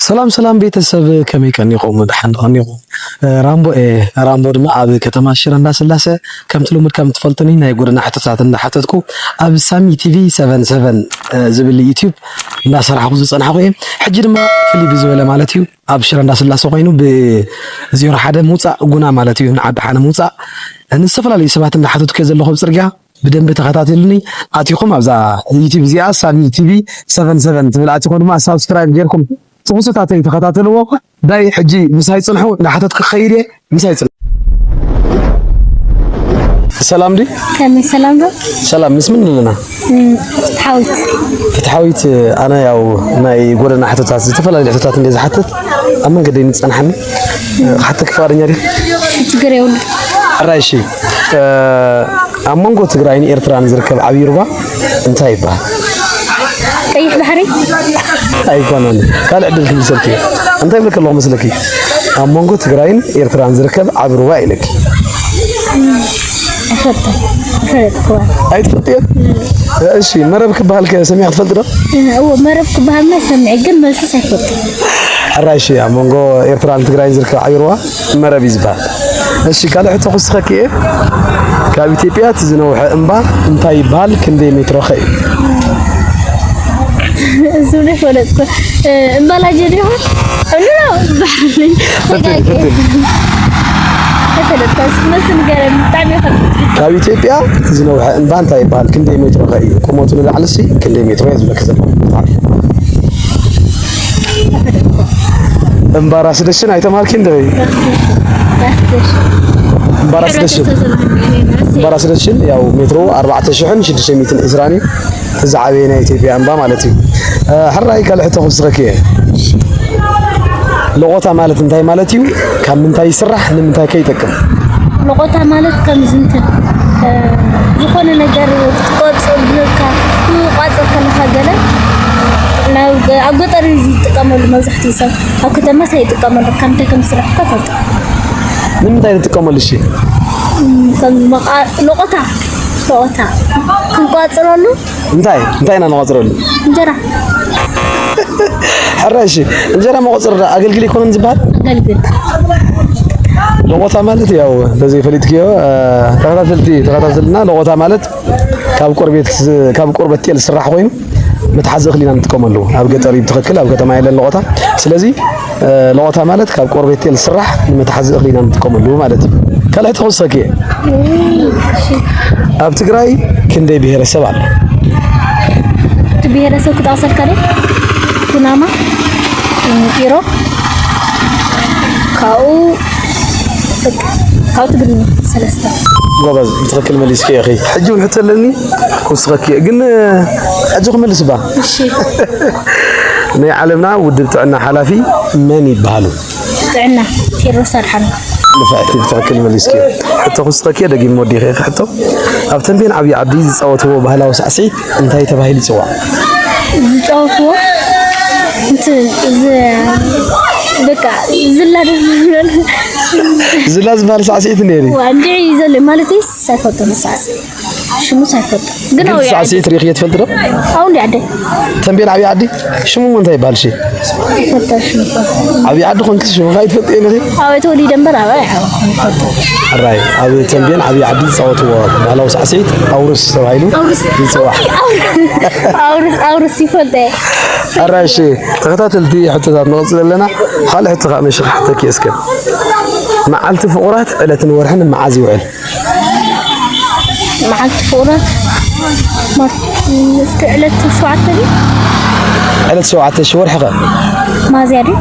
ሰላም ሰላም ቤተሰብ፣ ከመይ ቀኒኹም? ደሓን ዶ ቀኒኹም? እ፣ ራምቦ እየ። ራምቦ ድማ ኣብ ከተማ ሽረ እንዳስላሰ፣ ከምቲ ልሙድ ከም ትፈልጡኒ፣ ናይ ጎደና ሕቶታት እንዳሓተትኩ ኣብ ሳሚ ቲቪ ሰቨን ሰቨን፣ እ፣ ዝብል ዩቲዩብ እንዳሰራሕኩ ዝጸናሕኩ እየ። ሕጂ ድማ ፍልይ ብዝበለ ማለት እዩ፣ ኣብ ሽረ እንዳስላሰ ኮይኑ ብ ዜሮ ሓደ ምውጻእ ጉና ማለት እዩ፣ ንዓዲ ሓነ ምውጻእ። ንዝተፈላለዩ ሰባት እንዳሓተትኩ እየ ዘለኹ ኣብ ጽርግያ። ብደንቢ ተኸታተሉኒ። ኣቲኹም ኣብዛ ዩቲዩብ እዚኣ ሳሚ ቲቪ ሰቨን ሰቨን ትብል ኣቲኹም ድማ ሳብስክራይብ ጌርኩም ትኹሱታተይ ተኸታተልዎ። ዳይ ሕጂ ምሳይ ጽንሑ፣ እንዳሓተትኩ ክኸይድ እየ። ምሳይ ጽንሑ። ሰላም ዲ? ከመይ ሰላም ዶ? ሰላም፣ ምስ ምን ኣለና? እም፣ ፍትሓዊት። ፍትሓዊት፣ ኣነ ያው ናይ ጎደና ሕቶታት፣ ዝተፈላለዩ ሕቶታት እንደ ዝሓትት ኣብ መንገደይ ንጸንሓኒ። ክሓተኪ ፍቓደኛ ዲ? ችግር የብሉ። ሕራይ እሺ። እ፣ ኣብ መንጎ ትግራይን ኤርትራን ዝርከብ ዓብዪ ሩባ እንታይ ይበሃል? ቀይሕ ባሕሪ? ኣይኮነን። ካልእ ዕድል ክምልሰልኪ። እንታይ ይብለኪ ኣለኹ መስለኪ? ኣብ መንጎ ትግራይን ኤርትራን ዝርከብ ዓቢ ሩባ ኢለኪ። ኣይፈልጥን። ኣይፈልጥክዋን። ኣይትፈልጥየን? እሺ፣ መረብ ክበሃል ከ ሰሚዐ ትፈልጥ ዶ? እዎ፣ መረብ ክበሃልና ሰሚዐ፣ ግን መልስስ ኣይፈልጥን። ሕራይ እሺ፣ ኣብ መንጎ ኤርትራን ትግራይን ዝርከብ ዓቢ ሩባ መረብ እዩ ዝበሃል። እሺ፣ ካልእ ሕቶ ክውስኸኪ እየ። ካብ ኢትዮጵያ እቲ ዝነውሐ እምባ እንታይ ይበሃል? ክንደይ ሜትሮ ኸ እዩ? እሱ ዘይፈለጥኩ። እ፣ እምባ ላጀ ዲኹ? እምባ ባሕሪ። ፈትን፣ ፈትን። ኣይፈለጥኩ። እስኪ መልስ ንገረኒ። ብጣዕሚ ይኸብድ። ካብ ኢትዮጵያ እቲ ዝነውሐ እምባ እንታይ ይበሃል? ክንደይ ሜትሮ ኸ እዩ? ቁመቱ ንላዕሊ ሲ ክንደይ ሜትሮ እየ ዝብለኪ ዘለኹ? እምባ ራስ ደሽን ኣይተማርኪን ዶ? ራስ ደሽን። እምባ ራስ ደሽን። ሕብረተሰብ ዘለኒ እኔ ራሴ። እምባ ራስ ደሽን ያው ሜትሮ ኣርባዕተ ሽሕን ሽዱሽተ ሚእትን ዕስራን እዩ። እቲ ዝዓበየ ናይ ኢትዮጵያ እምባ ማለት እዩ። እ፣ ሕራይ ካልእ ሕቶ ክውስኸኪ እየ። ሎቖታ ማለት እንታይ ማለት እዩ? ካብ ምንታይ ይስራሕ? ንምንታይ ከ ይጠቅም? ሎቖታ ማለት ከምዚ እንትን፣ እ፣ ዝኾነ ነገር ክትቆጽር ብካ-፣ ክትቋጽር ከለኻ ገለ ናብ ገ-፣ ኣብ ገጠር እዩ ዝጥቀመሉ መብዛሕትኡ ሰብ። ኣብ ከተማስ ኣይጥቀመሉ። ካብ ምንታይ ከም ዝስራሕ እኳ እፈልጦ። ንምንታይ ንጥቀመሉ እሺ? እም፣ ከም መቓ-፣ ሎቖታ፣ ሎቖታ ክንቋጽረሉ። እንታይ? እንታይ ኢና ንቋጽረሉ? እንጀራ። ሕራይ እሺ፣ እንጀራ መቆጸሪ ዶ ኣገልግል ኣይኮነን ዝበሃል? ኣገልግል። ሎቆታ ማለት ያው በዚ ፈሊጥክዮ፣ እ፣ ተኸታተልቲ፣ ተኸታተልና ሎቆታ ማለት ካብ ቆርቤት፣ ካብ ቆርበት ጤል ዝስራሕ ኮይኑ መትሓዚ እኽሊ ኢና ንጥቀመሉ። ኣብ ገጠር እዩ ብትኽክል፣ ኣብ ከተማ የለን ሎቆታ። ስለዚ፣ እ፣ ሎቆታ ማለት ካብ ቆርበት ጤል ዝስራሕ ንመትሓዚ እኽሊ ኢና ንጥቀመሉ ማለት እዩ። ካልእ ሕቶ ክውስኸኪ እየ። እሺ። ኣብ ትግራይ ክንደይ ብሄረሰብ ኣሎ? እቲ ብሄረሰብ ክጠቕሰልካ ዶ? ኩናማ፣ ኢሮብ፣ ካብኡ፣ በቃ፣ ካብኡ ትግርኛ፣ ሰለስተ። ጎበዝ፣ ብትኽክል መሊስኪ ኢኺ። ሕጂ እውን ሕቶ ኣለኒ፣ ክውስኸኪ እየ። ግን፣ ሕጂ ክምልስ ባ? እሺ። ናይ ዓለምና ውድብ ጥዕና ሓላፊ መን ይበሃሉ? ጥዕና፣ ቴድሮስ ኣድሓኖም። ንፍዕቲ፣ ብትኽክል መሊስኪ። ሕቶ ክውስኸኪ እየ፣ ደጊም ወዲኸ ኢኺ ሕቶ። ኣብ ተምቤን ዓብዪ ዓዲ ዝፃወትዎ ባህላዊ ሳዕስዒት እንታይ ተባሂሉ ይፅዋዕ? ዝፃወትዎ? እንትን፣ ዝ-፣ በቃ፣ ዝላ ዶ ዝብሃል? ዝላ ዝበሃል ሳዕስዒት እኒሀ ድዩ? ዋ፣ እንድዒ እዩ ዘሎ፣ ማለተይስ ኣይፈልጦን ሳዕስዒት። ሽሙስ ኣይፈልጦን። ግን ግን ኣውያ ዓዲ። ሳዕስዒት ርኢኽዮ ትፈልጢ ዶ? ኣው እንዲ ዓዲ። ተምቤን ዓብዪ ዓዲ? ሽሙ እንታይ ይበሃል? እሺ። ኣይፈልጦን ሽሙ። ዓብዪ ዓዲ ኮንክስ ሽሙ ከ ኣይትፈልጥዮ ኢኺ? ኣው ተወሊደ እምበር ኣበይ ኣይፈልጦን። ሕራይ፣ ኣብ ተምቤን ዓብዪ ዓዲ ዝፃወትዎ ባህላዊ ሳዕስዒት ኣውርስ ተባሂሉ ኣውርስ። ይፅዋዕ። ኣውርስ፣ ኣውርስ ይፈልጠ። ሕራይ፣ እሺ፣ ተኸታተልቲ ሕቶታት ንቕፅል ኣለና። ካልእ ሕቶ ከዓ መሽኺ ሓተኪ እስከ። መዓልቲ ፍቑራት ዕለትን ወርሕን መዓዝ ይውዕል? መዓልቲ ፍቑራት ማር-፣ እስከ ዕለት ሸውዓተ ድዩ? ዕለት ሸውዓተ፣ እሺ፣ ወርሒ ኸ? ሚያዝያ ድዩ?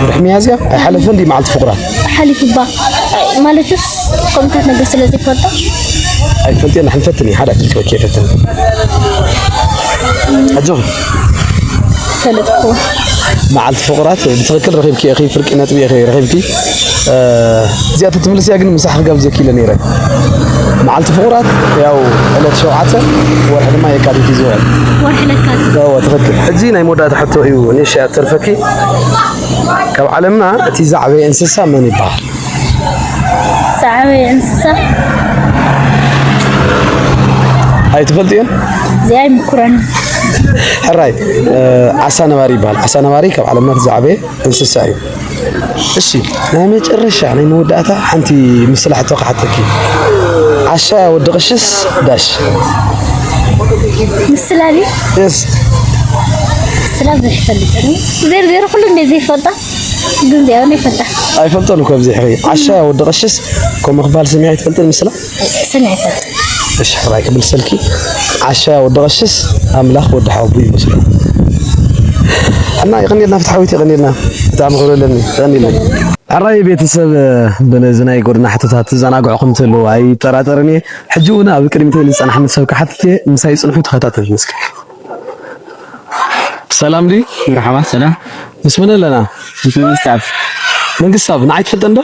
ወርሒ ሚያዝያ ኣይሓለፈን ድዩ መዓልቲ ፍቑራት? ሓሊፉ እባ። ማለትስ ከምታት ነገር ስለ ዘይፈልጦ። ኣይትፈልጥዮ፣ ንሕና ንፈትን እዩ። ሓደ ዕድል ክበኪ የፈትን። ኣጆኺ። ፈለጥኩ። መዓልቲ ፍቑራት ብትኽክል ረኺብኪ ኢኺ፣ ፍርቂ ነጥቢ ኢኺ ረኺብኪ። እ፣ እዚኣ ተትምልስያ ግን ምሳሕ ክጋብዘኪ ኢለ ነይረ። መዓልቲ ፍቑራት ያው ዕለት ሸውዓተ፣ ወርሒ ድማ የካቲት እዩ ዝውዕል። ወርሒ ለካቲት። እወ፣ ትኽክል። ሕጂ ናይ መወዳእታ ሕቶ እዩ፣ ንእሽተይ እያ ትተርፈኪ። ካብ ዓለምና እቲ ዝዓበየ እንስሳ መን ይበሃል? ዝዓበየ እንስሳ? ኣይትፈልጥዮን? እዚኣ ኣይምኩረን። ሕራይ፣ እ፣ ዓሳ ነባሪ ይበሃል። ዓሳ ነባሪ ካብ ዓለምና እቲ ዝዓበየ እንስሳ እዩ። እሺ፣ ናይ መጨረሻ፣ ናይ መወዳእታ ሓንቲ ምስላ ሕቶ ክሓተኪ። ዓሻ ወዲ ቀሽስ ዳሽ? ምስላ ድዩ? የስ። ምስላ ብዙሕ ይፈልጥኒ። ዜሮ ዜሮ ኩሉ እንደ ዘይፈልጣ፣ ግን ዚኣ ይፈልጣ። ኣይፈልጦን እኮ ኣብዚ ሕሪ። ዓሻ ወዲ ቀሽስ ከምኡ ክበሃል ሰሚዐ ኣይትፈልጥን ምስላ? ስነ ይፈልጥ። እሺ፣ ሕራይ ክምልሰልኪ። ዓሻ ወዲ ቀሽስ ኣምላኽ ወዲ ሓወቡ ይመስሎ። እና ይቕንየልና ፍትሓዊት፣ ይቕንየልና። ብጣዕሚ ክብሪ ኣለኒ። ይቕንየለይ። ሕራይ ቤተሰብ፣ በነዚ ናይ ጎድና ሕቶታት ትዘናግዑኹም ትህልዉ ኣይጠራጠርን እየ። ሕጂ እውን ኣብ ቅድሚት ዝጸናሕኒ ሰብ ክሓትት እየ። ምሳይ ጽንሑ ተኸታተል እስኪ። ሰላም ድዩ? መርሓባ ሰላም። ምስ መን ኣለና? ምስ መንግስታብ። መንግስታብ፣ ንዓይ ትፈልጠን ዶ?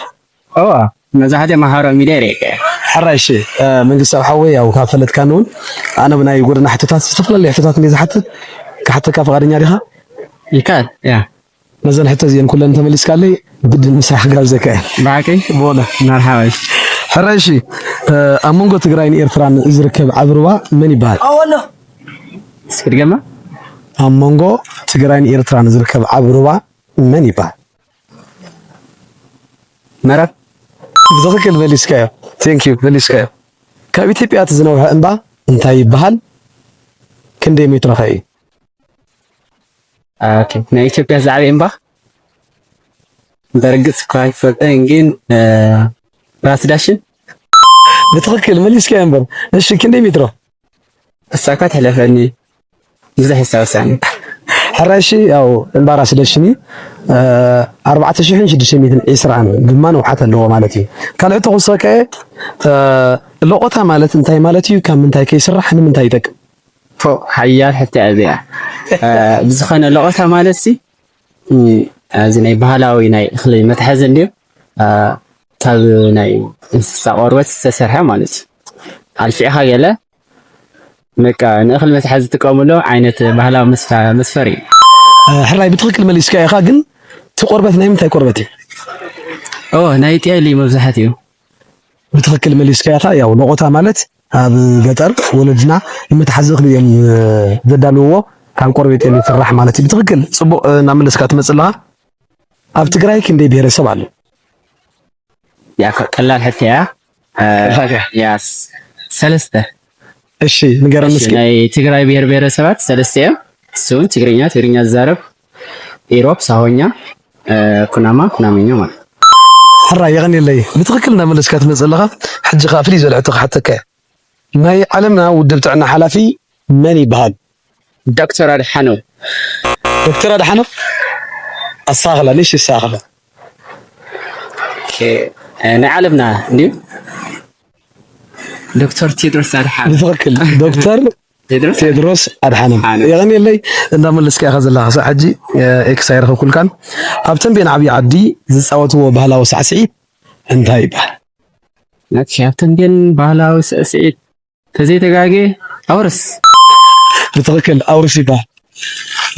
እዋ፣ መብዛሕትኦም ማሕበራዊ ሚድያ ይርእየካ እየ። ሕራይ እሺ፣ እ፣ መንግስታብ ሓወይ፣ ያው ካብ ፈለጥካኒ እውን ኣነ ብናይ ጎደና ሕቶታት ዝተፈላለዩ ሕቶታት እንደ ዝሓትት ክሓተካ ፈቓደኛ ዲኻ? ይካል ያ። ነዘን ሕቶ እዚአን ኩለን ተመሊስካለይ ግድን ምስራሕ ክጋብዘካ እየ። ብሓቀይ ቦለ መርሓባ። እሺ። ሕራይ እሺ፣ እ፣ ኣብ መንጎ ትግራይን ኤርትራን ዝርከብ ዓቢ ሩባ መን ይበሃል? እስኪ ድገማ። ኣብ መንጎ ትግራይን ኤርትራን ዝርከብ ዓቢ ሩባ መን ይበሃል? መረብ ብትኽክል መሊስካዮ። Thank you፣ መሊስካዮ። ካብ ኢትዮጵያ እቲ ዝነውሐ እምባ እንታይ ይበሃል? ክንደይ ሜትሮ ከ እዩ? ኦኬ። ናይ ኢትዮጵያ ዝዓበየ እምባ በርግጽ እኳ ኣይፈልጠን ግን እ፣ ራስ ዳሽን ብትኽክል መሊስካዮ እምበር። እሺ፣ ክንደይ ሜትሮ? እሳካ ትሕለፈኒ ብዙሕ ይሳውሳኒ። ሕራይ እሺ፣ ያው እምባ ራስ ዳሽን እዩ። እ፣ ኣርባዕተ ሽሕን ሽዱሽተ ሚእትን ዕስራን ድማ ንውሓት ኣለዎ ማለት እዩ። ካልእ ሕቶ ክውሰኸካ እየ። እ፣ ሎቆታ ማለት እንታይ ማለት እዩ? ካብ ምንታይ ከይስራሕ ንምንታይ ይጠቅም? ፎ ሓያል ሕቶ እያ እዚኣ። እ፣ ብዝኾነ ሎቆታ ማለት ሲ እ፣ እዚ ናይ ባህላዊ ናይ እኽሊ መትሓዚ እንድዩ እ፣ ካብ ናይ እንስሳ ቆርበት ዝተሰርሐ ማለት እዩ። ኣልፊዕኻ ገለ በቃ ንእኽሊ መትሓዚ ዝጥቀምሉ ዓይነት ባህላዊ መስፈ- መስፈሪ እዩ። እ፣ ሕራይ ብትኽክል መሊስካ ኢኻ፣ ግን እቲ ቆርበት ናይ ምንታይ ቆርበት እዩ? ኦ ናይ ጤል እዩ መብዛሕትኡ። ብትኽክል መሊስካ ኢኻ። ያው ሎቆታ ማለት ኣብ ገጠር ወለድና ንመትሓዚ እኽሊ እዮም፣ እ፣ ዘዳልውዎ፣ ካብ ቆርበት እዮም ዝስራሕ ማለት እዩ። ብትኽክል ጽቡቕ፣ እ፣ እናመለስካ ትመጽእ ኣለኻ። ኣብ ትግራይ ክንደይ ብሄረሰብ ኣሎ? ያ ቀላል ሕቶ እያ። እ፣ ቀላል እያ። ያስ ሰለስተ። እሺ ንገረኒ እስኪ። ናይ ትግራይ ብሄር ብሄረሰባት ሰለስተ እዮም። እሱ እውን ትግርኛ፣ ትግርኛ ዝዛረብ፣ ኢሮብ፣ ሳሆኛ፣ እ፣ ኩናማ፣ ኩናመኛ ማለት። ሕራይ የቐንየለይ፣ ብትኽክል እናመለስካ ትመጽእ ኣለኻ። ሕጂ ከኣ ፍልይ ዝበለ ሕቶ ክሓተካ እየ። ናይ ዓለምና ውድብ ጥዕና ሓላፊ መን ይበሃል? ዶክተር ኣድሓኖም። ዶክተር ኣድሓኖም ኣሳኽላ ንሽ ይሳኽላ ኦኬ፣ እ፣ ናይ ዓለምና እንድዩ ዶክተር ቴድሮስ ኣድሓኖም። ብትኽክል ዶክተር ቴድሮስ ቴድሮስ ኣድሓኖም። ኣድሓኖም። የቐንየለይ እንዳመለስካ ኢኻ ዘለኻ። ክሳብ ሕጂ፣ እ፣ ኤክስ ኣይረኸብኩልካን። ኣብ ተንቤን ዓብዪ ዓዲ ዝፃወትዎ ባህላዊ ሳዕስዒት እንታይ ይበሃል? ናቲ ኣብ ተንቤን ባህላዊ ስዕስዒት ተዘይተጋጌ ኣውርስ። ብትኽክል ኣውርስ ይበሃል።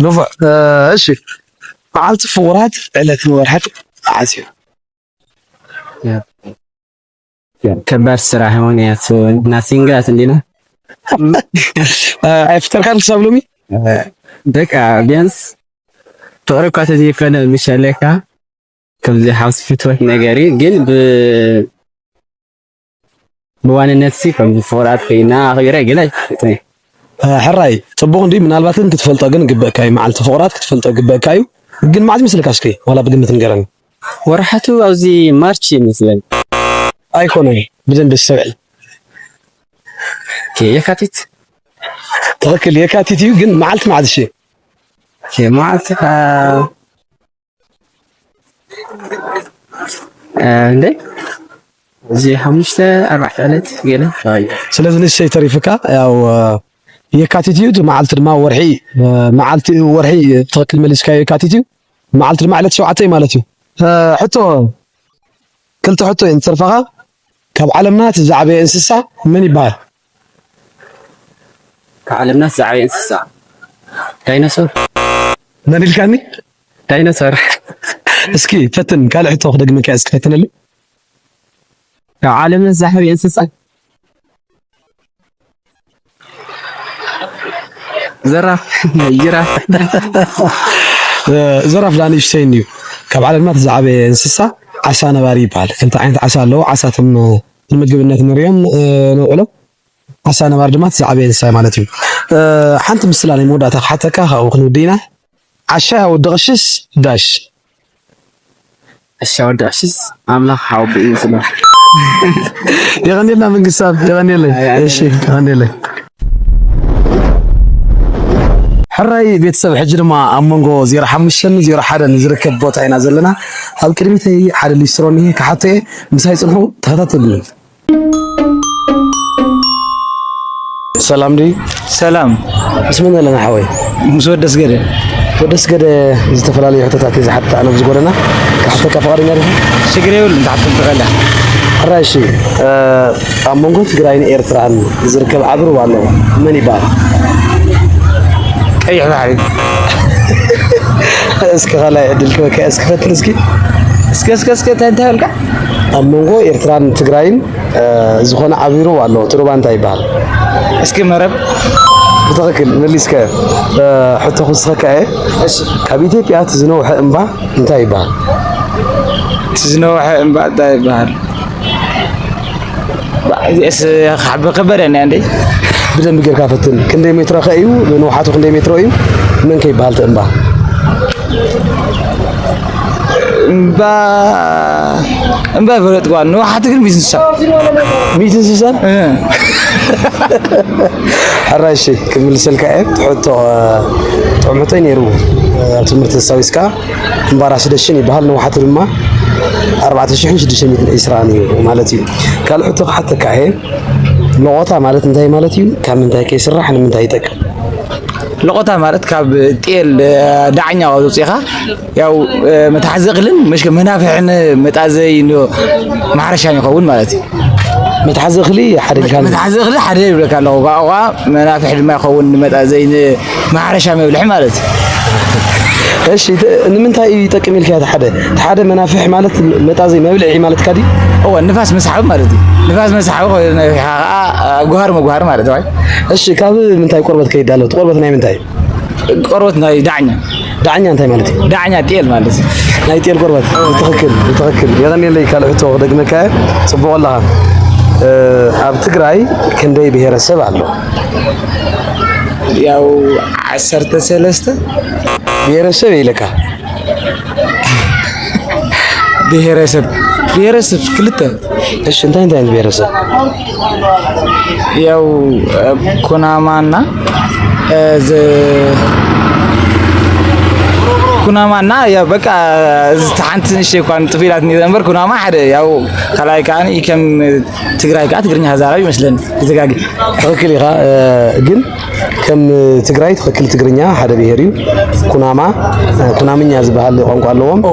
ንፉዕ። እ፣ እሺ፣ መዓልቲ ፍቑራት ዕለት ወርሓት መዓስ እዩ? ከባድ ስራሕ ምኽንያቱ እና ሲንግላት እንዲና እ፣ ኣይፍጠርካን ክሳብ ሎሚ? በቃ ቢያንስ ፍቕሪ እኳ ተዘይኮነ ምሸለካ ከምዚ ሓውስ ፍትወት ነገር እዩ ግን ብ ብዋንነት ሲ ከም ፍቑራት ኮይና ኣኽቢረ ግን ኣይፈልጥን እየ። እ፣ ሕራይ ጽቡቕ እንዲ ምናልባት ግን ክትፈልጦ ግን ግበእካ እዩ። መዓልቲ ፍቑራት ክትፈልጦ ግበእካ እዩ። ግን መዓዝ ይመስለካ እስኪ ዋላ ብግምት ንገረኒ። ወርሓቱ ኣብዚ ማርች ይመስለኒ። ኣይኮነን፣ ብደንብ ዝሰብዕል። ኦኬ፣ የካቲት ትኽክል የካቲት እዩ። ግን መዓልቲ መዓዝ እሺ? ኦኬ፣ መዓልቲ ከ እ፣ እንደ እዚ ሓሙሽተ ኣርባዕተ ዕለት ገለ ስለዚ ንእሽተይ ተሪፍካ ያው እ፣ የካቲት እዩ። እቲ መዓልቲ ድማ ወርሒ እ፣ መዓልቲ ወርሒ ትኽክል መሊስካዮ የካቲት እዩ። መዓልቲ ድማ ዕለት ሸውዓተ እዩ ማለት እዩ። እ፣ ሕቶ ክልተ ሕቶ እየን ዝተርፋኻ። ካብ ዓለምና እቲ ዝዓበየ እንስሳ መን ይበሃል? ካብ ዓለምና ዝዓበየ እንስሳ ዳይኖሶር። መን ኢልካኒ? ዳይኖሶር። እስኪ ፈትን፣ ካልእ ሕቶ ክደግመካ እስኪ ፈትነለይ። ካብ ዓለምና ዝዓበየ እንስሳ ዘራፍ፣ ጅራፍ። ዘራፍ ዳኣ ንእሽተይ እዩ። ካብ ዓለምና እቲ ዝዓበየ እንስሳ ዓሳ ነባሪ ይበሃል። ክልተ ዓይነት ዓሳ ኣለዎ። ዓሳ እቶም ንምግብነት ንሪኦም፣ እ፣ ነውዕሎም። ዓሳ ነባሪ ድማ እቲ ዝዓበየ እንስሳ ማለት እዩ። እ፣ ሓንቲ ምስላ ናይ መወዳእታ ክሓተካ፣ ካብኡ ክንውድእ ኢና። ዓሻ ወዲ ቀሽስ ዳሽ። ዓሻ ወዲ ቀሽስ ኣምላኽ ሓወቦ እዩ ዝብሎ። የቐንየልና መንግስታብ፣ የቐንየለይ። ኣይ፣ ኣይ፣ እሺ፣ የቐንየለይ። ሕራይ ቤተሰብ፣ ሕጂ ድማ ኣብ መንጎ ዜሮ ሓሙሽተን ዜሮ ሓደን ዝርከብ ቦታ ኢና ዘለና። ኣብ ቅድሚተይ ሓደ ሊስትሮ እኒሄ፣ ክሓቶ እየ። ምሳይ ጽንሑ፣ ተኸታተሉኒ። ሰላም ድዩ? ሰላም። ምስ መን ኣለና ሓወይ? ምስ ወዲ ኣስገደ። ወዲ ኣስገደ፣ ዝተፈላለዩ ሕቶታት እዩ ዝሓትት፣ ኣነ ኣብዚ ጎደና ክሓተካ ፍቓደኛ ዲኻ? ሽግር የብሉን፣ ክትሓተኒ ትኽእል ኢኻ። ሕራይ፣ እሺ፣ እ፣ ኣብ መንጎ ትግራይን ኤርትራን ዝርከብ ዓቢ ሩባ ኣሎ፣ መን ይበሃል? ቀይሕ ባሕሪ። እስኪ ካልኣይ ዕድል ክበካ፣ እስኪ ፈትን እስኪ። እስከ፣ እስከ፣ እስከ፣ እንታይ፣ እንታይ በልካ? ኣብ መንጎ ኤርትራን ትግራይን፣ እ፣ ዝኾነ ዓቢ ሩባ ኣሎ። እቲ ሩባ እንታይ ይበሃል? እስኪ መረብ። ብትኽክል መሊስካዮ። እ፣ ሕቶ ክውስኸካ እየ። እሺ። ካብ ኢትዮጵያ እቲ ዝነውሐ እምባ እንታይ ይበሃል? እቲ ዝነውሐ እምባ እንታይ ይበሃል? እዚኣስ ካብ ከበደኒ እንዴ? ብደንቢ ጌርካ ፈትን። ክንደይ ሜትሮ ከ እዩ? ንውሓቱ ክንደይ ሜትሮ እዩ? መን ከ ይበሃል እቲ እምባ? እምባ፣ እምባ ይፈለጥኳ። ንውሓቱ ግን ሚእትን ስሳን። ሚእትን ስሳን? እ። ሕራይ፣ እሺ፣ ክምልሰልካ እየ። ሕቶ፣ እ፣ ጥዑም ሕቶ እዩ ነይሩ። እ፣ ኣብ ትምህርቲ ተሳዊስካ። እምባ ራስ ደሽን ይበሃል። ንውሓቱ ድማ ኣርባዕተ ሽሕን ሽዱሽተ ሚእትን ዕስራን እዩ ማለት እዩ። ካልእ ሕቶ ክሓተካ እየ። ሎቖታ ማለት እንታይ ማለት እዩ? ካብ ምንታይ ከ ይስራሕ? ንምንታይ ይጠቅም? ሎቖታ ማለት ካብ ጤል፣ እ፣ ዳዕኛ ካብ ዘውፅእኻ፣ ያው፣ እ፣ መትሓዚ እኽልን መሽከ መናፍሕን መጣዘይ ን-፣ ማሕረሻን ይኸውን ማለት እዩ። መትሓዚ እኽሊ ሓደ ኢልካ ኣሎ። መትሓዚ እኽሊ ሓደ ይብለካ ኣለኹ። ኳ-፣ ኳ መናፍሕ ድማ ይኸውን ንመጣዘይ ን-፣ ማሕረሻ መብልሒ ማለት እዩ። እሺ፣ ተ-፣ ንምንታይ እዩ ይጠቅም ኢልካ እቲ ሓደ? እቲ ሓደ መናፍሕ ማለት መጣዘይ መብልዒ ማለትካ ድዩ? እወ፣ ንፋስ መስሓብ ማለት እዩ። ንፋስ መስሓብ ኮይኑ ነፊሕኻ ኸዓ፣ አ፣ ጉሃር መጉሃር ማለት እዩ። እሺ፣ ካብ ምንታይ ቆርበት ከይዳሎ? እቲ ቆርበት ናይ ምንታይ? ቆርበት ናይ ዳዕኛ። ዳዕኛ እንታይ ማለት እዩ? ዳዕኛ ጤል ማለት እዩ። ናይ ጤል ቆርበት። ትኽክል፣ ትኽክል። የቐንየለይ፣ ካልእ ሕቶ ክደግመካ እየ። ጽቡቕ ኣለኻ። እ፣ ኣብ ትግራይ ክንደይ ብሄረሰብ ኣሎ? ያው ዓሰርተ ሰለስተ። ብሄረሰብ ኢለካ። ብሄረሰብ፣ ብሄረሰብ ክልተ። እሺ፣ እንታይ እንታይ ዓይነት ብሄረሰብ? ያው፣ እ፣ ኩናማና፣ እ፣ ዝ-፣ ኩናማና፣ ያው፣ በቃ፣ እዚ ሓንቲ ንእሽተይ እኳ ጥፍ ኢላትኒ እምበር፣ ኩናማ ሓደ፣ ያው፣ ካልኣይ ከኣ ከም ትግራይ ከኣ ትግርኛ ተዛራቢ ይመስለኒ፣ ይተጋጊ። ትኽክል ኢኻ፣ እ፣ ግን ከም ትግራይ ትኽክል ትግርኛ ሓደ ብሄር እዩ። ኩናማ፣ እ፣ ኩናምኛ ዝበሃል ቋንቋ ኣለዎም። ኦ።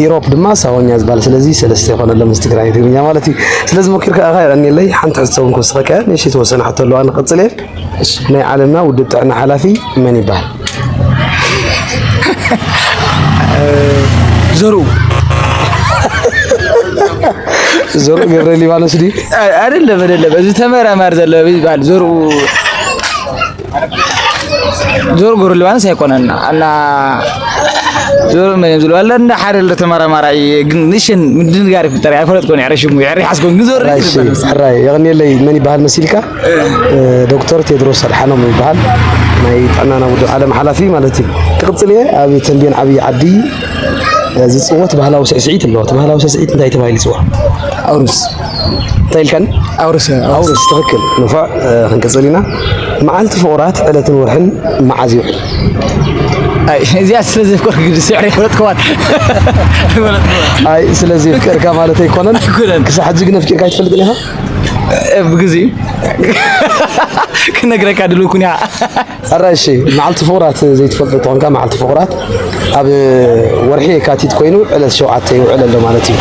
ኢሮፕ ድማ ሳሆኛ ዝበሃል። ስለዚ ሰለስተ ይኾነሎም ምስ ትግራይ ትግርኛ ማለት እዩ። ስለዚ ሞኪርካ ኢኻ፣ የቐንየለይ። ሓንቲ ሕቶ እውን ክወስኸካ እያ። ንእሽተይ ተወሰነ ሕቶ ኣለዋ፣ ንቐጽል እየ። እሺ። ናይ ዓለምና ውድብ ጥዕና ሓላፊ መን ይበሃል? ዘርኡ። ዘርኡ ገብረ ሊባኖስ ድዩ? አ-፣ አይደለም፣ አይደለም። እዚ ተመራማሪ ዘሎ ይበሃል። ዘርኡ፣ ዘርኡ ገብረ ሊባኖስ ኣይኮነን። ኣላ ዘርኡ መን እዩ ዝብሎ? ኣላ እንዳ ሓደ ኣሎ ተመራማራይ፣ ግን ንሽን ምድንጋር ይፍጠር፣ ኣይፈለጥኩን፣ የዕረ ሽሙ፣ የዕረ ይሓዝኩን፣ ግን ዘርኡ ሕራይ፣ ይበሃል። ሕራይ፣ የቐንየለይ። መን ይበሃል መሲልካ? እ፣ ዶክተር ቴድሮስ ኣድሓኖም ይበሃል። ናይ ጥዕናና ውድብ ዓለም ሓላፊ ማለት እዩ። ክቕጽል እየ። ኣብ ተምቤን ዓብዪ ዓዲ፣ እ፣ ዝጽወት ባህላዊ ስዕስዒት ኣሎ። እቲ ባህላዊ ስዕስዒት እንታይ ተባሂሉ ይጽዋዕ? ኣውርስ። እንታይ ኢልካኒ? ኣውርስ፣ ኣውርስ። ኣውርስ፣ ትኽክል። ንፉዕ፣ እ፣ ክንቅጽል ኢና። መዓልቲ ፍቑራት ዕለትን ወርሕን መዓዝ ይውዕል? ኣይ፣ እዚኣ ስለ ዘይፍቀር ግዲ ስዕር ኣይፈለጥክዋን። ኣይፈለጥክዋን። ኣይ፣ ስለ ዘይፍቀርካ ማለት ኣይኮነን። ኣይኮነን። ክሳብ ሕጂ ግን ኣፍቂርካ ኣይትፈልጥን ኢኻ? እ፣ ብግዜኡ ክነግረካ ድልው ኩን ኢኻ። ሕራይ፣ እሺ፣ መዓልቲ ፍቑራት ዘይትፈልጦ ተኾንካ፣ መዓልቲ ፍቑራት ኣብ ወርሒ የካቲት ኮይኑ ዕለት ሸውዓተ ይውዕል ኣሎ ማለት እዩ።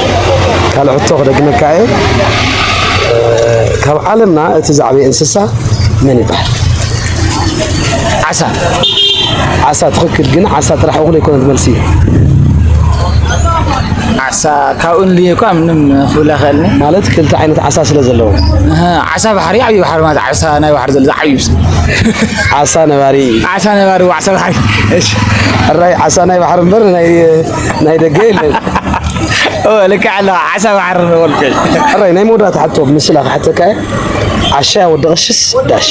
ካልእ ሕቶ ክደግመካ እየ። እ፣ ካብ ዓለምና እቲ ዝዓበየ እንስሳ መን ይበሃል? ዓሳ። ዓሳ፣ ትኽክል። ግን ዓሳ ጥራሕ እኹል ኣይኮነን መልሲ። ዓሳ ካብኡ ንልየ እኳ ምንም ክብል ኣይኽእልን። ማለት ክልተ ዓይነት ዓሳ ስለ ዘለዉ። እህ፣ ዓሳ ባሕሪ ዓብዪ ባሕሪ ማለት ዓሳ ናይ ባሕሪ ዘሎ ዓብዪ ምስ-፣ ዓሳ ነባሪ። ዓሳ ነባሪ ዓሳ ባሕሪ። እሺ። ሕራይ ዓሳ ናይ ባሕሪ እምበር ናይ፣ ናይ ደገ የለን። ኦ፣ ልክዕ ኣለኻ። ዓሳ ባሕሪ ንበልከ። ሕራይ ናይ መወዳእታ ሕቶ ምስላ ክሓተካ እየ። ዓሻ ወዲ ቀሽስ ዳሽ።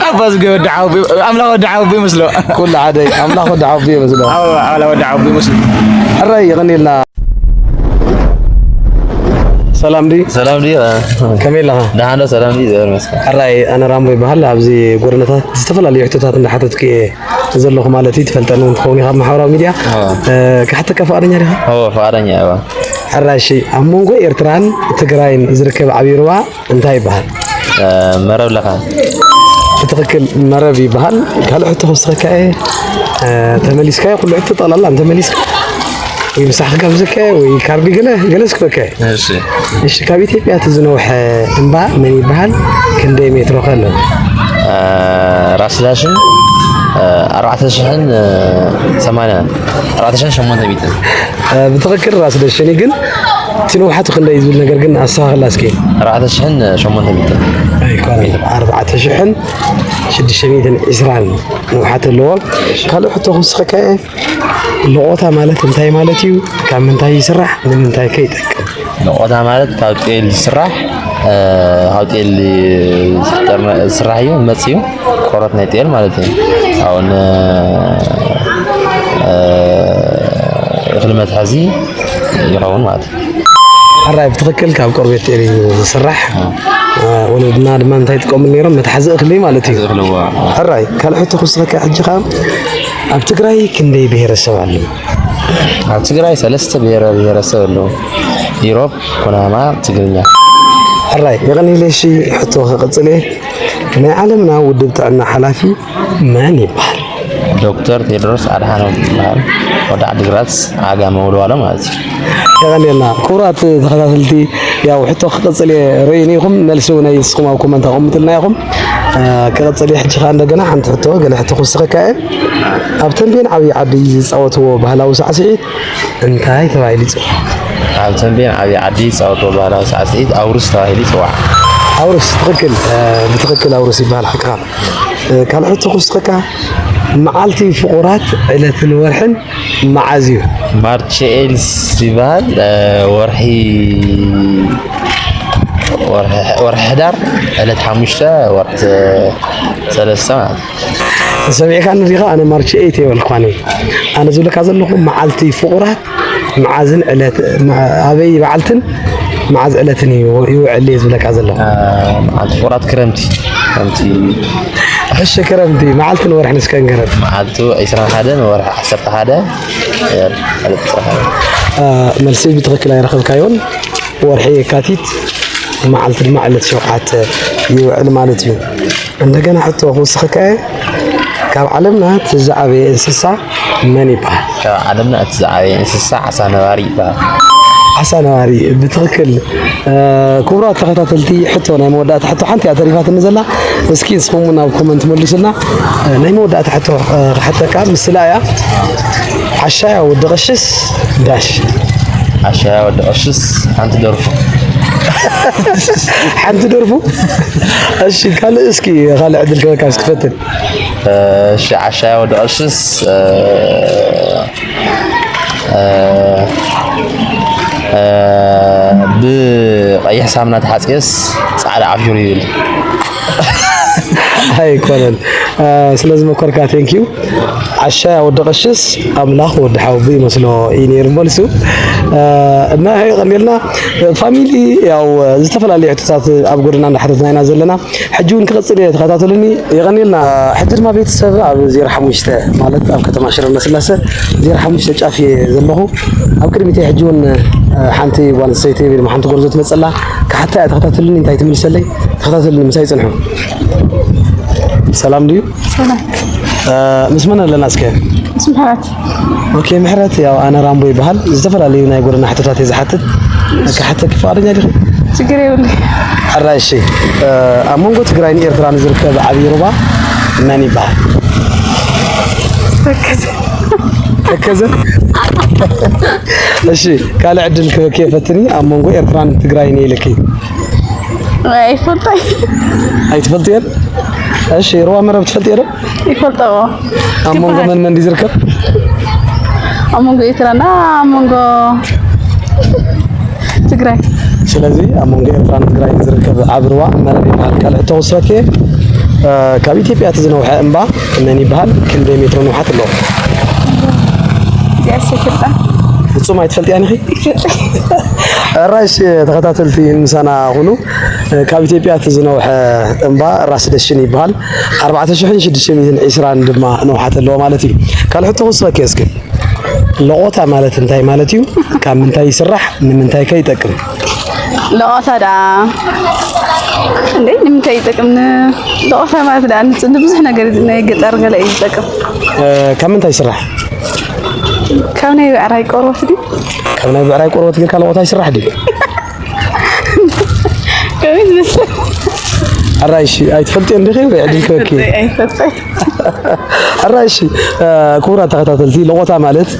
ኣባ ዝገ ወዲ ሓወቦ፣ ኣምላኽ ወዲ ሓወቦ ይመስሎ። ኩሉ ሓደ ኣምላኽ ወዲ ሓወቦ ይመስሎ። ኣዎ፣ ኣምላኽ ወዲ ሓወቦ ይመስሎ። ሕራይ የቐንየልና። ሰላም ድዩ? ሰላም ድዩ? ከመይ ኣለኻ? ደሓን ዶ? ሰላም ድዩ? ዘር መስከ። ሕራይ ኣነ ራምቦ ይበሃል። ኣብዚ ጎደናታት ዝተፈላለዩ ሕቶታት እንዳሓተትኩ እየ ዘለኹ ማለት እዩ። ትፈልጠኒ እውን ትኸውን ኢኻ ኣብ ማሕበራዊ ሚድያ። ኣዎ። እ፣ ክሓተካ ፍቓደኛ ዲኻ? ኣዎ፣ ፍቓደኛ እየ። ሕራይ እሺ፣ ኣብ መንጎ ኤርትራን ትግራይን ዝርከብ ዓብዪ ሩባ እንታይ ይበሃል? እ፣ መረብ ለኻ። ብትኽክል መረብ ይበሃል። ካልእ ሕቶ ክውስኸካ እየ። እ፣ ተመሊስካዮ? ኩሉ ሕቶ ጠቕላላ እንተመሊስካ ወይ ምሳሕ ክጋብዘካ እየ ወይ ካርዲ ገለ፣ ገለ ስክበካ እየ። እሺ። እሺ፣ ካብ ኢትዮጵያ እቲ ዝነውሐ እምባ መን ይበሃል? ክንደይ ሜትሮ ከ ኣለዎ? እ፣ ራስ ዳሽን፣ እ፣ ኣርባዕተ ሽሕን ሰማንያን፣ ኣርባዕተ ሽሕን ሸሞንተ ሚእትን። እ፣ ብትኽክል ራስ ዳሽን እዩ፣ ግን እቲ ንውሓቱ ክንደይ ዝብል ነገር ግን ኣስተኻኽላ እስኪ። ኣርባዕተ ሽሕን ሸሞንተ ሚእትን። ኣይኮነን፣ ኣርባዕተ ሽሕን ሽዱሽተ ሚእትን ዕስራን ንውሓት ኣለዎ። ካልእ ሕቶ ክውስኸካ እየ። ለቖታ ማለት እንታይ ማለት እዩ? ካብ ምንታይ ይስራሕ? ንምንታይ ከ ይጠቅም? ለቖታ ማለት ካብ ጤል ዝስራሕ፣ እ፣ ካብ ጤል ዝጠርነ-፣ ዝስራሕ እዩ፣ መፅ እዩ። ቆርበት ናይ ጤል ማለት እዩ። ኣብኡ ን-፣ እ፣ እኽሊ መትሓዚ ይኸውን ማለት እዩ። ሕራይ ብትኽክል ካብ ቆርበት ጤል እዩ ዝስራሕ። እ፣ ወለድና ድማ እንታይ ይጥቀሙሉ ነይሮም? መትሓዚ እኽሊ ማለት እዩ። መትሓዚ እኽሊ፣ እዋ። ሕራይ ካልእ ሕቶ ክውስኸካ ሕጂ ኸዓ፣ ኣብ ትግራይ ክንደይ ብሄረሰብ ኣለዉ? ኣብ ትግራይ ሰለስተ ብሄረ ብሄረሰብ ኣለዉ። ኢሮብ፣ ኩናማ፣ ትግርኛ። ሕራይ የቐንየለይ። እሺ፣ ሕቶ ክቕጽል እየ። ናይ ዓለምና ውድብ ጥዕና ሓላፊ መን ይበሃል? ዶክተር ቴድሮስ ኣድሓኖም ይበሃል። ወዲ ዓዲግራት፣ ዓጋመ፣ ወልዋሎ ማለት እዩ። የቐንየልና። ክቡራት ተኸታተልቲ፣ ያው ሕቶ ክቕጽል እየ፣ ርእዩኒ ኢኹም፣ መልሲ እውን ንስኹም ኣብ ኮመንት ኣቐምጡልና ኢኹም። እ፣ ክቕጽል እየ። ሕጂ ኸኣ እንደገና ሓንቲ ሕቶ፣ ገለ ሕቶ ክውስኸካ እየ። ኣብ ተምቤን ዓብዪ ዓዲ ዝጻወትዎ ባህላዊ ሳዕስዒት እንታይ ተባሂሉ ይጽዋዕ? ኣብ ተምቤን ዓብዪ ዓዲ ዝጻወትዎ ባህላዊ ሳዕስዒት ኣውርስ ተባሂሉ ይጽዋዕ። ኣውርስ፣ ትኽክል፣ እ፣ ብትኽክል ኣውርስ ይበሃል፣ ሓቅኻ። እ፣ ካልእ ሕቶ ክውስኸካ፣ መዓልቲ ፍቑራት ዕለትን ወርሕን መዓዝ እዩ? ማርች ኤይት ይበሃል፣ እ፣ ወርሒ፣ ወርሒ፣ ወርሒ ሕዳር ዕለት ሓሙሽተ ወርሒ ሰለስተ ማለት እዩ። ሰሚዕካኒ ዲኻ? ኣነ ማርች ኤይት እየ በልኳኒ። ኣነ ዝብለካ ዘለኹ መዓልቲ ፍቑራት መዓዝን ዕለት፣ መ-፣ ኣበይ መዓልትን መዓዝ ዕለትን እዩ ይውዕል እየ ዝብለካ ዘለኹ። እ፣ መዓልቲ ፍቑራት ክረምቲ፣ ክረምቲ። እሺ፣ ክረምቲ መዓልትን ወርሕን እስከ ንገረኒ። መዓልቱ ዒስራን ሓደን ወርሒ ዓሰርተ ሓደ፣ እ፣ ዕለት ዒስራን ሓደን። እ፣ መልሲ ብትኽክል ኣይረኸብካዮን። ወርሒ የካቲት መዓልቲ ድማ ዕለት ሸውዓተ ይውዕል ማለት እዩ። እንደገና ሕቶ ክውስኸካ እየ፣ ካብ ዓለምና እቲ ዝዓበየ እንስሳ መን ይበሃል? ካብ ዓለምና እቲ ዝዓበየ እንስሳ ዓሳ ነባሪ ይበሃል። ዓሳ ነባሪ፣ ብትኽክል። እ፣ ክቡራት ተኸታተልቲ፣ ሕቶ ናይ መወዳእታ ሕቶ ሓንቲ እያ ተሪፋትኒ ዘላ። እስኪ ንስኹም እውን ኣብ ኮመንት መልሱልና። እ፣ ናይ መወዳእታ ሕቶ፣ እ፣ ክሓተካ ምስላ እያ። ዓሻ ወዲ ቀሽስ ዳሽ። ዓሻ ወዲ ቀሽስ ሓንቲ ደርፉ። ሓንቲ ደርፉ? እሺ፣ ካልእ እስኪ፣ ካልእ ዕድል ክበካ እስኪ ፈትን። እሺ፣ ዓሻ ወዲ ቀሽስ፣ እ፣ እ፣ እ፣ ብቐይሕ ሳሙና ተሓጽየስ ጻዕዳ ዓፊሩ ይብል። ኣይኮነን። እ፣ ስለ ዝመኮርካ፣ ቴንኪዩ። ዓሻ ወዲ ቀሽስ ኣምላኽ ወዲ ሓወቦ ይመስሎ እዩ ነይሩ መልሱ። እ፣ እና የቐንየልና ፋሚሊ፣ ያው ዝተፈላለዩ ሕቶታት ኣብ ጎደና እንዳሓተትና ኢና ዘለና። ሕጂ እውን ክቐጽል እየ፣ ተኸታተሉኒ። የቐንየልና። ሕጂ ድማ ቤተሰብ ኣብ ዜሮ ሓሙሽተ ማለት ኣብ ከተማ ሽረ እንዳስላሰ ዜሮ ሓሙሽተ ጫፍ እየ ዘለኹ። ኣብ ቅድሚተይ ሕጂ እውን፣ እ፣ ሓንቲ ጓል ኣንስተይቲ ወይ ድማ ሓንቲ ጎርዞ ትመጽእ ኣላ። ክሓታ እያ፣ ተኸታተሉኒ፣ እንታይ ትምልሰለይ? ተኸታተሉኒ፣ ምሳይ ጽንሑ። ሰላም ድዩ? ሰላም። እ፣ ምስ መን ኣለና እስከ? ምስ ምሕረት። ኦኬ፣ ምሕረት፣ ያው ኣነ ራምቦ ይበሃል። ዝተፈላለዩ ናይ ጎደና ሕቶታት እየ ዝሓትት። ክሓተኪ ፍቓደኛ ዲኺ? ችግር የብሉን። ሕራይ፣ እሺ። እ፣ ኣብ መንጎ ትግራይን ኤርትራን ዝርከብ ዓብዪ ሩባ መን ይበሃል? ተከዘ። ከዘ እሺ፣ ካልእ ዕድል ክህበኪ ፈትኒ። ኣብ መንጎ ኤርትራን ትግራይን ኢልኪ ኣይፈልጦይ። ኣይትፈልጥየን? እሺ፣ ሩባ መረብ ትፈልጥዮ ዶ? ይፈልጠዎ። ኣብ መንጎ መን መን ድዩ ዝርከብ? ኣብ መንጎ ኤርትራና ኣብ መንጎ ትግራይ። ስለዚ ኣብ መንጎ ኤርትራን ትግራይን ዝርከብ ዓቢ ሩባ መረብ ይበሃል። ካልእ ሕቶ ክወስደኪ፣ እ፣ ካብ ኢትዮጵያ እቲ ዝነውሐ እምባ መን ይበሃል? ክንደይ ሜትሮ ንውሓት ኣለዎ? እዚኣ ሰክርታ ፍጹም ኣይትፈልጥያን ኢኺ? ሕራይ እሺ፣ ተኸታተልቲ ምሳና ኩኑ። እ፣ ካብ ኢትዮጵያ እቲ ዝነውሐ እምባ ራስ ደሽን ይበሃል። ኣርባዕተ ሽሕን ሽዱሽተ ሚእትን ዕስራን ድማ ንውሓት ኣለዎ ማለት እዩ። ካልእ ሕቶ ክወስደኪ እስኪ። ሎቆታ ማለት እንታይ ማለት እዩ? ካብ ምንታይ ይስራሕ? ንምንታይ ከ ይጠቅም? ለቆታ ደኣ እንዴ ንምንታይ ይጠቅም? ን-፣ ለቆታ ማለት ደኣ ንጽ-፣ ንብዙሕ ነገር እዩ፣ ናይ ገጠር ገለ እዩ ዝጠቅም። እ፣ ካብ ምንታይ ይስራሕ? ካብ ናይ ብዕራይ ቆርበት ድዩ? ካብ ናይ ብዕራይ ቆርበት ጌርካ ለቆታ ይስራሕ ድዩ? ከመይ ዝመስል? ኣራይሺ፣ ኣይትፈልጥዮ እንዲኺ? ወይ ዕድል ክበኪ? ኣይፈልጠይ፣ ኣይፈልጠይ። ኣራይሺ፣ እ፣ ክቡራት ተኸታተልቲ፣ ለቆታ ማለት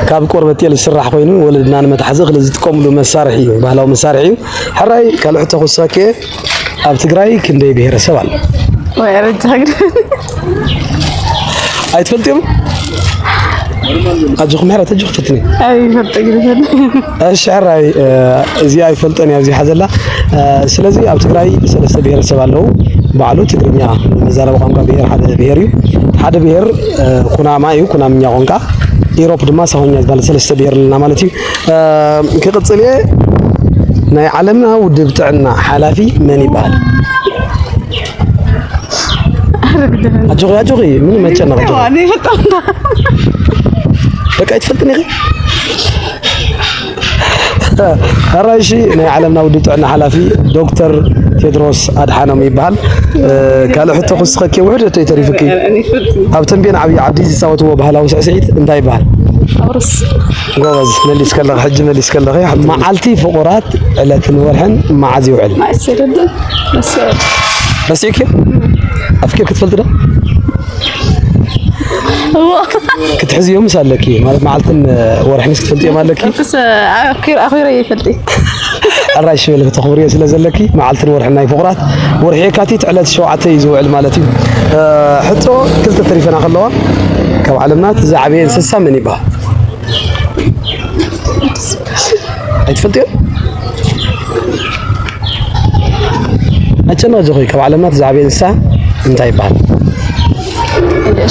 ካብ ቆርበት ጤል ዝስራሕ ኮይኑ፣ ወለድና ንመትሓዚ እኽሊ ዝጥቀምሉ መሳርሒ እዩ፣ ባህላዊ መሳርሒ እዩ። ሕራይ፣ ካልእ ሕቶ ክወስኸኪ፣ ኣብ ትግራይ ክንደይ ብሄረሰብ ኣሎ? ወይ ኣረጃ ግድ። ኣይትፈልጥዮም? ኣጆኹም፣ ሕራይ፣ ተጆኹ፣ ፈትኒ። ኣይፈልጠ ግድ። እሺ፣ ሕራይ፣ እ፣ እዚ ኣይፈልጠን እያ፣ ኣብዚ ሓዘላ። እ፣ ስለዚ ኣብ ትግራይ ሰለስተ ብሄረሰብ ኣለዉ። ባዕሉ ትግርኛ መዛረቢ ቋንቋ ብሄር ሓደ ብሄር እዩ። ሓደ ብሄር፣ እ፣ ኩናማ እዩ፣ ኩናምኛ ቋንቋ። ኢሮፕ ድማ ሳሆኛ ዝበሃል ሰለስተ ብሄር ኣለና ማለት እዩ። እ፣ ክቕጽል እየ። ናይ ዓለምና ውድብ ጥዕና ሓላፊ መን ይበሃል? ኣጆኺ፣ ኣጆኺ፣ ምንም ኣይጨነቕ፣ ኣጆኺ። ዋኔ በጣም በቃ ኣይትፈልጥን ኢኺ? ሕራይ እሺ፣ ናይ ዓለምና ውድብ ጥዕና ሓላፊ ዶክተር ቴድሮስ ኣድሓኖም ይበሃል። እ፣ ካልእ ሕቶ ክውስኸኪ፣ ውሕድ ሕቶ እዩ ተሪፍኪ። ኣብ ተምቤን ዓብዪ ዓዲ ዝፃወትዎ ባህላዊ ስዕስዒት እንታይ ይበሃል? ኣውርስ ጎበዝ፣ መሊስኪ ኣለኺ፣ ሕጂ መሊስኪ ኣለኺ። መዓልቲ ፍቑራት ዕለትን ወርሕን መዓዝ ይውዕል? ማእሰረድ መስል ረሲዕኪ? ኣፍቂርኪ ትፈልጢ ዶ? ክትሕዝዮ ምስ ኣለኪ፣ ማለት መዓልትን ወርሕንስ ክትፈልጥዮም ኣለኪ? ርክስ ኣኪር ኣኺረ ይፈልጢ ኣራይሽ በልኪ፣ ተኽብርዮ ስለ ዘለኪ፣ መዓልትን ወርሕን ናይ ፍቑራት፣ ወርሒ የካቲት ዕለት ሸውዓተ እዩ ዝውዕል ማለት እዩ። እ፣ ሕቶ ክልተ ተሪፈና ከለዋ፣ ካብ ዓለምና እቲ ዝዓበየ እንስሳ መን ይበሃል? ኣይትፈልጥዮ? ኣጨናቂ ጆኾይ፣ ካብ ዓለምና እቲ ዝዓበየ እንስሳ እንታይ ይበሃል?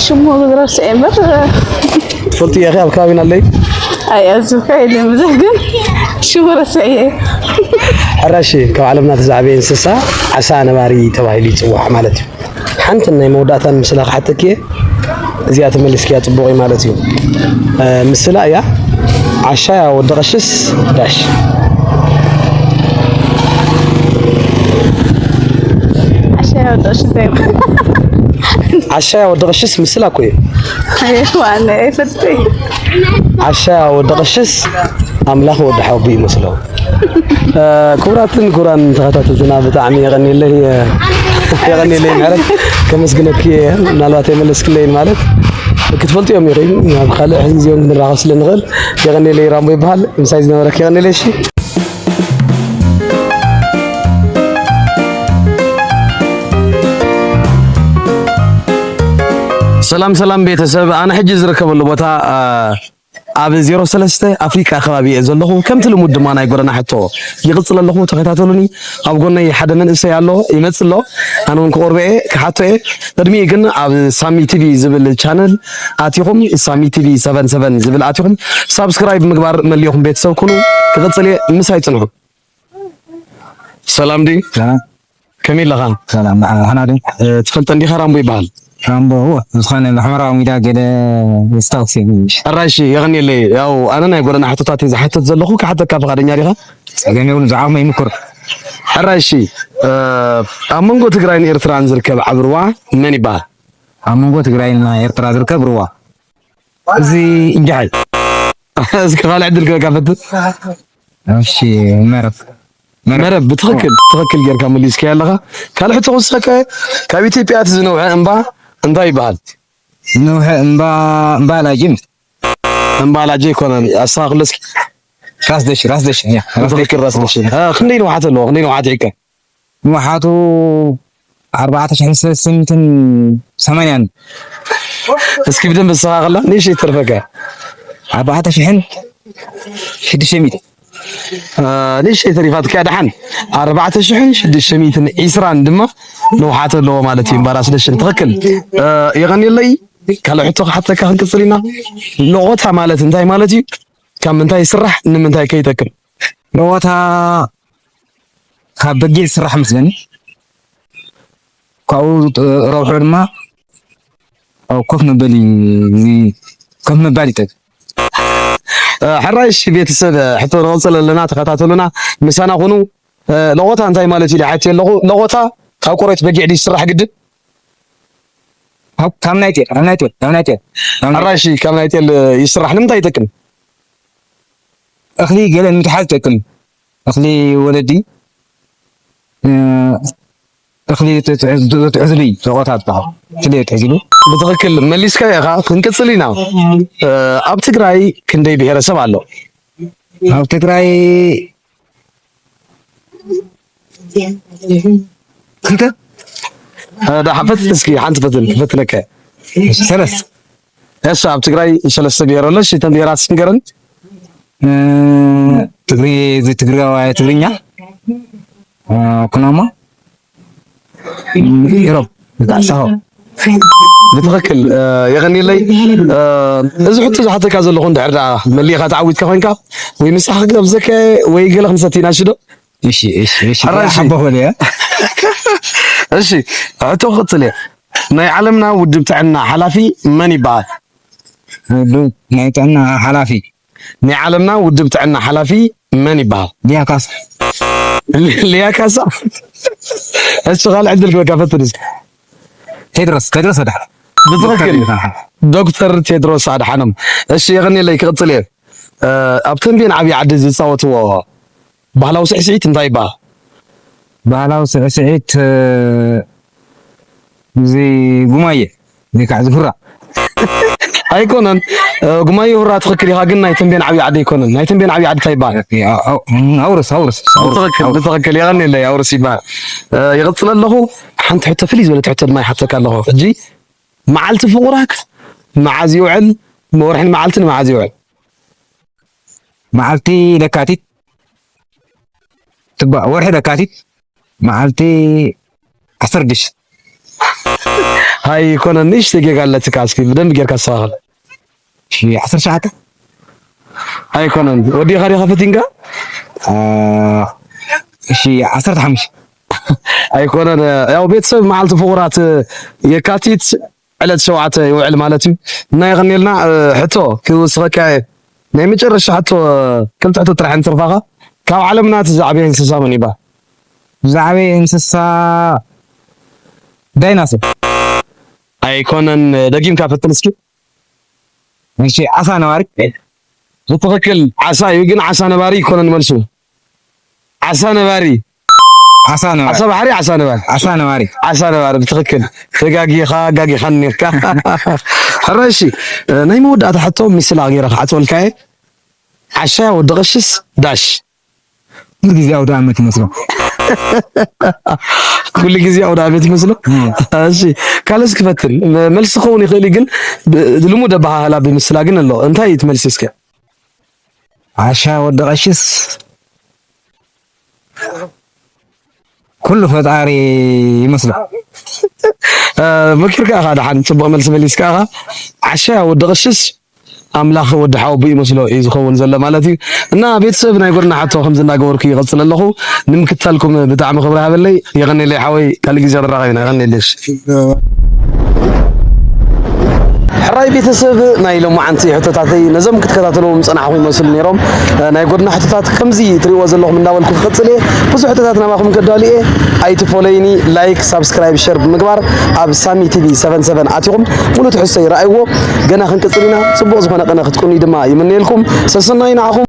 ሽሙ ረስዐ እምበር ትፈልጥዮ ኢኺ? ኣብ ከባቢና ኣለይ? ኣይ ኣዝካ የለን ብዙሕ ግን ሽሙ ረስዐ እየ። ሕራሽ፣ ካብ ዓለምና እቲ ዝዓበየ እንስሳ ዓሳ ነባሪ ተባሂሉ ይጽዋዕ ማለት እዩ። ሓንትን ናይ መወዳእታን ምስላ ክሓተኪ እየ። እዚኣ ተመሊስኪያ ጽቡቕ እዩ ማለት እዩ። እ፣ ምስላ እያ። ዓሻ ያወደቐሽስ ዳሽ። ዓሻ ያወደቐሽ እንታይ ማለት? ዓሻ ያወደቐሽስ ምስላ እኮ እዩ። ኣይ ዋነ ይፈልጠይ። ዓሻ ያወደቐሽስ ኣምላኽ ወዲ ሓቡ ይመስሎ። እ፣ ክቡራትን ክቡራን ተኸታተልትና ብጣዕሚ የቐንየለይ፣ እ፣ የቐንየለይ ምሕረት፣ ከመስግነኪ እየ። ምናልባት ኣይመለስክለይን ማለት ክትፈልጥዮም ኢኹም፣ ኣብ ካልእ ግዜ እውን ክንራኸብ ስለ ንኽእል። የቐንየለይ ራምቦ ይበሃል። ምሳይ ዝነበረኪ የቐንየለይ። እሺ። ሰላም ሰላም ቤተሰብ፣ ኣነ ሕጂ ዝርከበሉ ቦታ፣ እ፣ ኣብ ዜሮ ሰለስተ ኣፍሪቃ ከባቢ እየ ዘለኹ። ከምቲ ልሙድ ድማ ናይ ጎደና ሕቶ ይቕጽል ኣለኹ። ተኸታተሉኒ። ኣብ ጎነይ ሓደ መንእሰይ ኣሎ፣ ይመጽእ ኣሎ። ኣነ እውን ክቐርቦ እየ፣ ክሓቶ እየ። ቅድሚኡ ግን ኣብ ሳሚ ቲቪ ዝብል ቻነል ኣቲኹም፣ ሳሚ ቲቪ ሰቨን ሰቨን ዝብል ኣቲኹም ሳብስክራይብ ምግባር መሊኹም ቤተሰብ ኩኑ። ክቕጽል እየ፣ ምሳይ ጽንሑ። ሰላም ድዩ? ሰላም። ከመይ ኣለኻ? ሰላም፣ ደሓን፣ ደሓን ዶ? እ፣ ትፈልጠ እንዲኻ? ራምቦ ይበሃል። ራምቦ፣ እዎ፣ ዝኾነ ብሕመራዊ ሚድያ ገለ ስታክስ እዩ። ሕራይ እሺ፣ የቐንየለይ። ያው፣ ኣነ ናይ ጎደና ሕቶታት እየ ዝሓትት ዘለኹ፣ ክሓተካ ፍቓደኛ ዲኻ? ጸገም የብሉን፣ ዝዓቕመይ ይምኩር። ሕራይ እሺ፣ እ፣ ኣብ መንጎ ትግራይን ኤርትራን ዝርከብ ዓቢ ሩባ መን ይበሃል? ኣብ መንጎ ትግራይና ኤርትራ ዝርከብ ሩባ። እዚ እንጃ ሓይ። እስኪ ካልእ ዕድል ክበካ ፈትን። እሺ፣ መረብ። መረብ። መረብ፣ ብትኽክል፣ ትኽክል ጌርካ መሊስካዮ ኣለኻ። ካልእ ሕቶ ክውስኸካ፣ ካብ ኢትዮጵያ እቲ ዝነውሐ እምባ እንታይ ይበሃል? ዝነውሐ እምባ፣ እምባ ላጅን። እምባላጀ ኣይኮነን። ኣስተኻኽሎ እስኪ። ራስ ደሽ፣ ራስ ደሽ፣ እያ። ራስ ደሽ። ትኽክል፣ ራስ ደሽ። እ፣ ክንደይ ንውሓት ኣለዎ? ክንደይ ንውሓት ይሕከ? ንውሓቱ ኣርባዕተ ሽሕን ሰለስተን ሚእትን ሰማንያን። እስኪ ብደንብ ኣስተኻኽላ፣ ንእሽተይ ትርፈካ። ኣርባዕተ ሽሕን ሽዱሽተ ሚእቲ። እ፣ ንእሽተይ ተሪፋትካ፣ ደሓን። ኣርባዕተ ሽሕን ሽዱሽተ ሚእትን ዒስራን ድማ ንውሓት ኣለዎ ማለት እዩ፣ እምባ ራስ ደሽን። ትኽክል። እ፣ የቐንየለይ። ካልእ ሕቶ ክሓተካ ክንቅጽል ኢና። ሎቖታ ማለት እንታይ ማለት እዩ? ካብ ምንታይ ይስራሕ? ንምንታይ ከ ይጠቅም? ሎቖታ ካብ በጊዕ ዝስራሕ መስለኒ። ካብኡ ረብሑ ድማ ኣብ ኮፍ መበሊ፣ ኮፍ ምባል ይጠቅም። እ፣ ሕራይ፣ እሺ ቤተሰብ፣ ሕቶ ንቕጽል ኣለና፣ ተኸታተሉና፣ ምሳና ኩኑ። እ፣ ሎቖታ እንታይ ማለት እዩ ኢለ ሓትየ ኣለኹ። ሎቖታ ካብ ቆርበት በጊዕ ድዩ ዝስራሕ ግድን? ካብ፣ ካብ ናይ ጤል፣ ካብ ናይ ጤል፣ ካብ ናይ ጤል፣ ካብ ናይ ጤል። ሕራይ፣ እሺ፣ ካብ ናይ ጤል ይስራሕ። ንምንታይ ይጠቅም? እኽሊ ገለ ንምትሓዝ ይጠቅም። እኽሊ ወለዲ፣ እ፣ እኽሊ ትትሕዝ-፣ ትትሕዝሉ እዩ፣ ሎቖታ ዝበሃል። እኽሊ ትሕዝሉ። ብትኽክል መሊስካዮ ኢኻ። ክንቅጽል ኢና። እ፣ ኣብ ትግራይ ክንደይ ብሄረሰብ ኣሎ? ኣብ ትግራይ ክልተ። እ፣ ደሓን ፈትን እስኪ፣ ሓንቲ ፈትን፣ ክፈትነካ። ሰለስተ። እሺ፣ ኣብ ትግራይ ሰለስተ ብሄር ኣሎ። እሺ፣ እተን ብሄራት እስኪ ንገረን። እ፣ ትግሪ-፣ እዚ ትግራዋይ ትግርኛ፣ እ፣ ኩናማ፣ ኢሮብ፣ ብጣዕ ሳሆ። ብትኽክል፣ እ፣ የቐንየለይ። እ፣ እዚ ሕቶ ዝሓተካ ዘለኹ እንድሕር ደኣ መሊእኻ ተዓዊትካ ኮይንካ፣ ወይ ምሳኻ ክጋብዘካ ወይ ገለ ክንሰቲ ኢና፣ እሺ ዶ? እሺ፣ እሺ፣ እሺ። ሕራይ፣ እሺ። ሓቦ በል እያ። እሺ፣ ሕቶ ክቕጽል እየ። ናይ ዓለምና ውድብ ጥዕና ሓላፊ መን ይበሃል? ውድብ ናይ ጥዕና ሓላፊ። ናይ ዓለምና ውድብ ጥዕና ሓላፊ መን ይበሃል? ሊያ ካሳ። ሊ-፣ ሊያ ካሳ? እሺ፣ ካልእ ዕድል ክበካ፣ ፈትን እስኪ። ቴድሮስ፣ ቴድሮስ ኣድሓኖም። ብትኽክል። ዶክተር ቴድሮስ ኣድሓኖም። ዶክተር ቴድሮስ ኣድሓኖም። እሺ፣ የቐንየለይ፣ ክቕጽል እየ። እ፣ ኣብ ተምቤን ዓብዪ ዓዲ ዝጻወትዎ ባህላዊ ስዕስዒት እንታይ ይበሃል? ባህላዊ ስዕስዒት፣ እ፣ እዚ ጉማየ፣ ወይ ከዓ እዚ ሁራ። ኣይኮነን። እ፣ ጉማየ ሁራ ትኽክል ኢኻ፣ ግን ናይ ተምቤን ዓብዪ ዓዲ ኣይኮነን። ናይ ተምቤን ዓብዪ ዓዲ እንታይ ይበሃል? እ፣ እ፣ እ፣ ኣውርስ፣ ኣውርስ፣ ኣውርስ፣ ብትኽክል፣ ኣውርስ። ብትኽክል። የቐንየለይ፣ ኣውርስ ይበሃል። እ፣ ይቕጽል ኣለኹ። ሓንቲ ሕቶ ፍልይ ዝበለት ሕቶ ድማ ይሓተካ ኣለኹ። ሕጂ መዓልቲ ፍቑራት መዓዝ ይውዕል? ወርሕን መዓልትን መዓዝ ይውዕል? መዓልቲ ለካቲት፣ ትባ-፣ ወርሒ ለካቲት፣ መዓልቲ ዓሰርተ ሽዱሽተ። ኣይኮነን፣ ንእሽተይ ጌጋ ኣለትካ። እስኪ ብደንብ ጌርካ ኣስተኻኽል። እሺ፣ ዓሰርተ ትሽዓተ። ኣይኮነን፣ ወዲኻ ዲኻ ፈቲንካ? አ፣ እሺ፣ ዓሰርተ ሓሙሽተ። ኣይኮነን፣ ያው ቤተሰብ መዓልቲ ፍቑራት የካቲት ዕለት ሸውዓተ ይውዕል ማለት እዩ። እና የቐንየልና። እ፣ ሕቶ ክውስኸካ እየ። ናይ መጨረሻ ሕቶ፣ እ፣ ክልተ ሕቶ ጥራሕ እንትርፋኻ። ካብ ዓለምና እቲ ዝዓበየ እንስሳ መን ይበሃል? ዝዓበየ እንስሳ ዳይናሶር። ኣይኮነን፣ ደጊምካ ፈትን እስኪ። እሺ፣ ዓሳ ነባሪ። ብትኽክል ዓሳ እዩ፣ ግን ዓሳ ነባሪ ኣይኮነን መልሱ። ዓሳ ነባሪ። ዓሳ ነባሪ። ዓሳ ባሕሪ፣ ዓሳ ነባሪ። ዓሳ ነባሪ። ዓሳ ነባሪ፣ ብትኽክል። ተጋጊኻ፣ ኣጋጊኻኒ ኔርካ። ሕራይ፣ እሺ፣ ናይ መወዳእታ ሕቶ ምስላ ገይረ ክሓትወልካ እየ። ዓሻ ወዲ ቀሽስ ዳሽ። ኩሉ ግዜ ኣውደ ዓመት ይመስሎ። ኩሉ ግዜ ኣውደ ዓመት ይመስሎ? እም። እሺ፣ ካልእስ ክፈትን። መ-፣ መልሲ ክኸውን ይኽእል እዩ፣ ግን ብ-፣ ልሙድ ኣበሃህላ ብምስላ ግን ኣሎ። እንታይ እዩ እቲ መልሲ እስከ? ዓሻ ወዲ ቀሽስ ኩሉ ፈጣሪ ይመስሎ። እ፣ መኪርካ ኢኻ፣ ደሓን ጽቡቕ መልሲ መሊስካ ኢኻ። ዓሻ ወዲ ቀሽስ ኣምላኽ ወዲ ሓወቦ ይመስሎ እዩ ዝኸውን ዘሎ ማለት እዩ። እና ቤተሰብ ናይ ጎድና ሕቶ ከምዚ እናገበርኩ ይቐጽል ኣለኹ። ንምክትታልኩም ብጣዕሚ ክብሪ ሃበለይ። የቐንየለይ ሓወይ፣ ካልእ ግዜ ንራኸብ ኢና። የቐንየለይ። ሕራይ ቤተሰብ፣ ናይ ሎማዓንቲ ሕቶታተይ ነዞም ክትከታተልዎም ዝጸናሕኹም ይመስሉ ነይሮም። ናይ ጎድና ሕቶታት ከምዚ ትሪእዎ ዘለኹም እንዳበልኩ ክቕጽል እየ። ብዙሕ ሕቶታት ናባኹም ከዳሉ እየ። ኣይትፈለዩኒ፣ ላይክ፣ ሳብስክራይብ፣ ሸር ብምግባር ኣብ ሳሚ ቲቪ ሰቨን ሰቨን ኣቲኹም ሙሉእ ትሕዝቶ ይረኣይዎ። ገና ክንቅጽል ኢና። ጽቡቕ ዝኾነ ቅነ ክትቅኑ ድማ ይምነየልኩም። ሰሰናዩ ንዓኹም።